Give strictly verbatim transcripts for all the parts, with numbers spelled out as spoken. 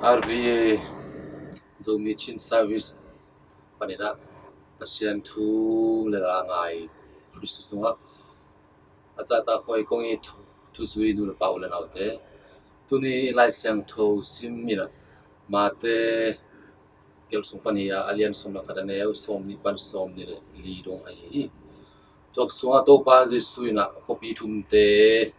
R V A Zomi Chin Service paninah Pasian thu le la ngai Khrist tungah a zahtakhuai kong it thuzui nu le pa u le naute, tuni Lai Siangtho sim inah Mate gelh sung panin a lian sawm le khat a neu sawm nih pan sawm nih le li dong ahi hi. Tua sungah Topa Jesuh inah khuapi thumte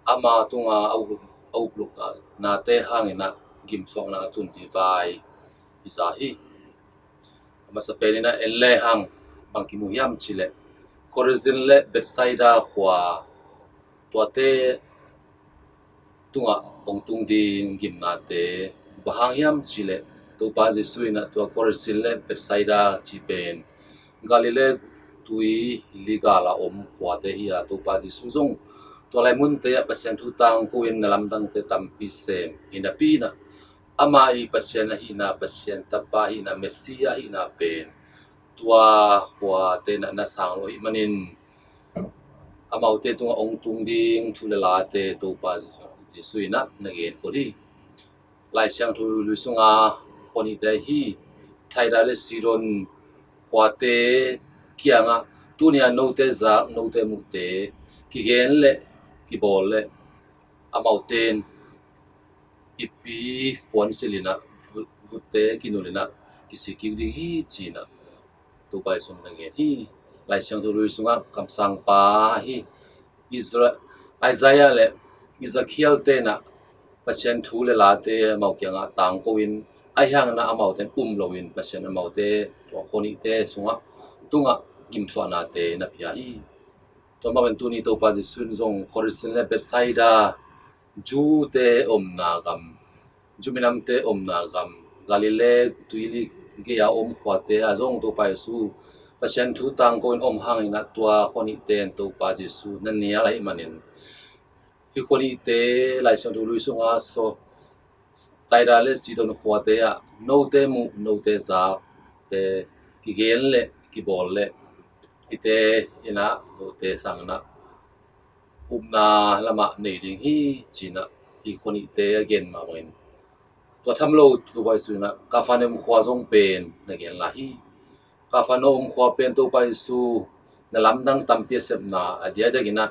ama tunga a upluk, a upluk nate hanginah gimsuakna a tun hi vai i za hi. A masa peninah en lehang bang kimu hiam cihleh Khorazin le Bethsaida khua tuate tungah hong tung ding gimnate bang hang hiam cihleh Topa Jesuh inah tua Khorazin le Bethsaida ci pen Galilee tui ligal a om khuate hi a, Topa Jesuh zong tua lai munte ah Pasian thu tangko in na lamdangte tampi sem hi napi inah ama i Pasian ahihna, Pasian Tapa ahihna, Messiah ahihna pen tua khuate na, na sang lo ahih manin amaute tungah hong tung ding thu le late Topa Jesuh inah na genkhol hi. Lai Siangtho lui sunga khuanihte hi. Taira le Sidon khuate kiangah tunia note zak, note muhte kigen le kibawl le amaute in ipi puansilh inah vutte kinul inah kisik kik ding hi cinah Topa Jesuh na ngen hi. Lai Siangtho lui sungah kamsangpa hi Isaiah le Ezekiel tenah Pasian thu le late amau kiangah tangko in ahi hangin amaute um loin Pasian amaute tua khuanihte sungah tungah gimthuahnate na pia hi. Tua mah bangin tuni Topa Jesuh in zong Khorazin le Bethsaida Jew-te omna gam, Jew minamte omna gam, Galilee tuili gei-a om khuate ah zong Topa Jesuh Pasian thu tangko in om hangin ah tua khuanihte in Topa Jesuh na nial ahih manin hih khuanihte Lai Siangtho lui sunga so Taira le Sidon khuate ah note muh, note zakte kigen le kibawl le hihte in ah note sangin ah upna lamah nei ding hi cinah hih khuanihte a gen mah bangin tua tham lo Topa Jesuh in ah Kapernaum khua zong pen na gen lai hi. Kapernaum khua pen Topa Jesuh na lamdang tampi a sepna a diakdiakin ah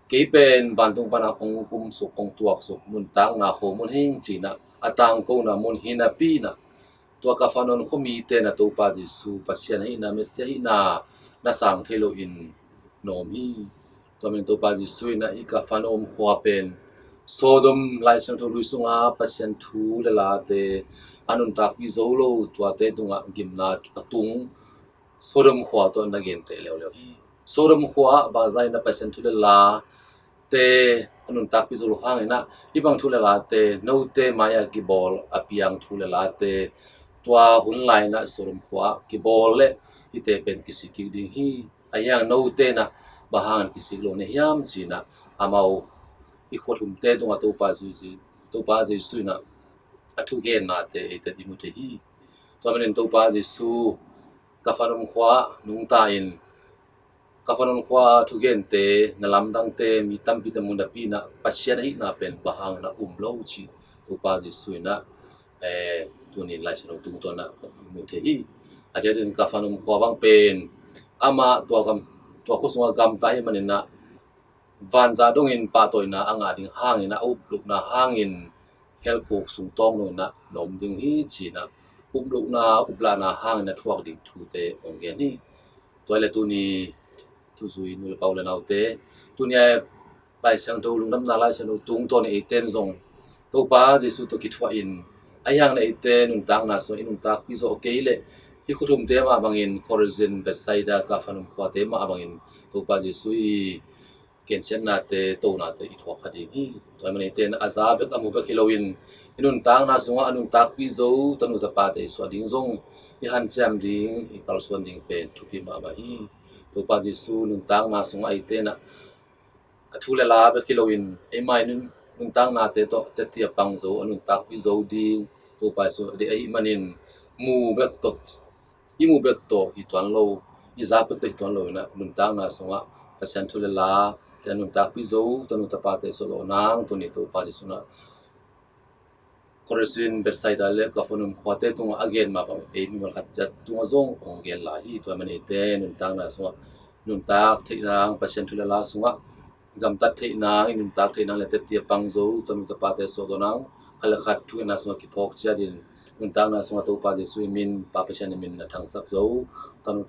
kei pen vantung panah kong kumsuk, kong tuaksuk, nuntakna khuamun hing cinah a tangkona mun hi napi in ah tua Kapernaum khuamite in ah Topa Jesuh Pasian ahihna, Messiah ahihna na sang thei loin na om hi. Tua manin Topa Jesuh in ah hih Kapernaum khua pen Sodom, Lai Siangtho lui sunga Pasian thu le late a nuntakpih zo lo tuate tungah gimna a tung Sodom khua tawh na genteh leuleu hi. Sodom khua ah bangzah in ah Pasian thu le late a nuntakpih zo lo hangin ah hih bang thu le late note mai-ah kibawl a piang thu le late tua hun lai in ah Sodom khua ah kibawl le hihte pen kisik kik ding hi. Ahi hang note in ah bang hangin kisik lo na hiam cinah amau hih khua thumte tungah Topa Jesuh, Topa Jesuh in ah a thugennate eite i mu thei hi. Tua manin Topa Jesuh Kapernaum khua ah nungta in Kapernaum khua thugente, na lamdangte mi tampite mu napi in ah Pasian ahihna pen bang hangin ah um lo cih Topa Jesuh in ah eh, tunin Lai Siangtho tungtawn ah i mu thei hi. A diakdiakin Kapernaum khua bang pen amah tua gam, tua khua sungah gamta ahih manin ah vanzah dongin pahtawina a ngah ding hangin ah a uplukna hangin helkhuk sungtawng dongin ah na om ding hi cinah uplukna, uplahna hangin a thuak ding thute hong gen hi. Tua le tuni thuzui nu le pa u le naute, tuni a Lai Siangtho lungdamna Lai Siangtho tungtawn in eite in zong Topa Jesuh tawh kithuah in ahi hangin eite nuntakna sungah i nuntakpih zawh kei leh hih khua thumte mah bangin Khorazin, Bethsaida, Kapernaum khuate mah bangin Topa Jesuh i gensiatnate, tonate i thuak kha ding hi. Tua ahih manin eite in a za bek a mu bek hi loin i nuntakna sungah a nuntakpih zo tanu tapate i suah ding zong i hanciam ding, i kalsuan ding pen thupi mahmah hi. Topa Jesuh nuntakna sungah eite in ah a thu le la bek hi loin eima i nun, nuntaknate tawh teti a pang zo, a nuntakpih zo ding Topa Jesuh a deih ahih manin mu bek tawh, i mu bek tawh hi tuan lo, i za bek tawh hi tuan lo in ah nuntakna sungah Pasian thu le late a nuntakpih zo tanu tapate i suah loh nang tuni Topa Jesuh in ah Korasin, Bethsaida le Kapernaum khuate tungah a gen mah bang ei mimal khat ciat tungah zong hong gen lai hi. Tua ahih manin eite nuntakna sungah nuntak theih nang, Pasian thu le la sungah gamtat theih nang, i nuntak theih nang le tetti a pang zo tanu tapate suahzaw nang, khat le khat thungetna sungah kiphawk ciat in nuntakna sungah Topa Jesuh i min, Pa Pasian i min na thangsak zo tanu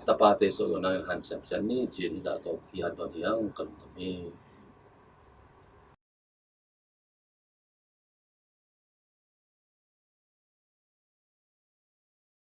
tapate suahzaw nang in hanciam ciat ni, ci-in hih zah tawh kihat dawn hi hang, ka lungdam hi.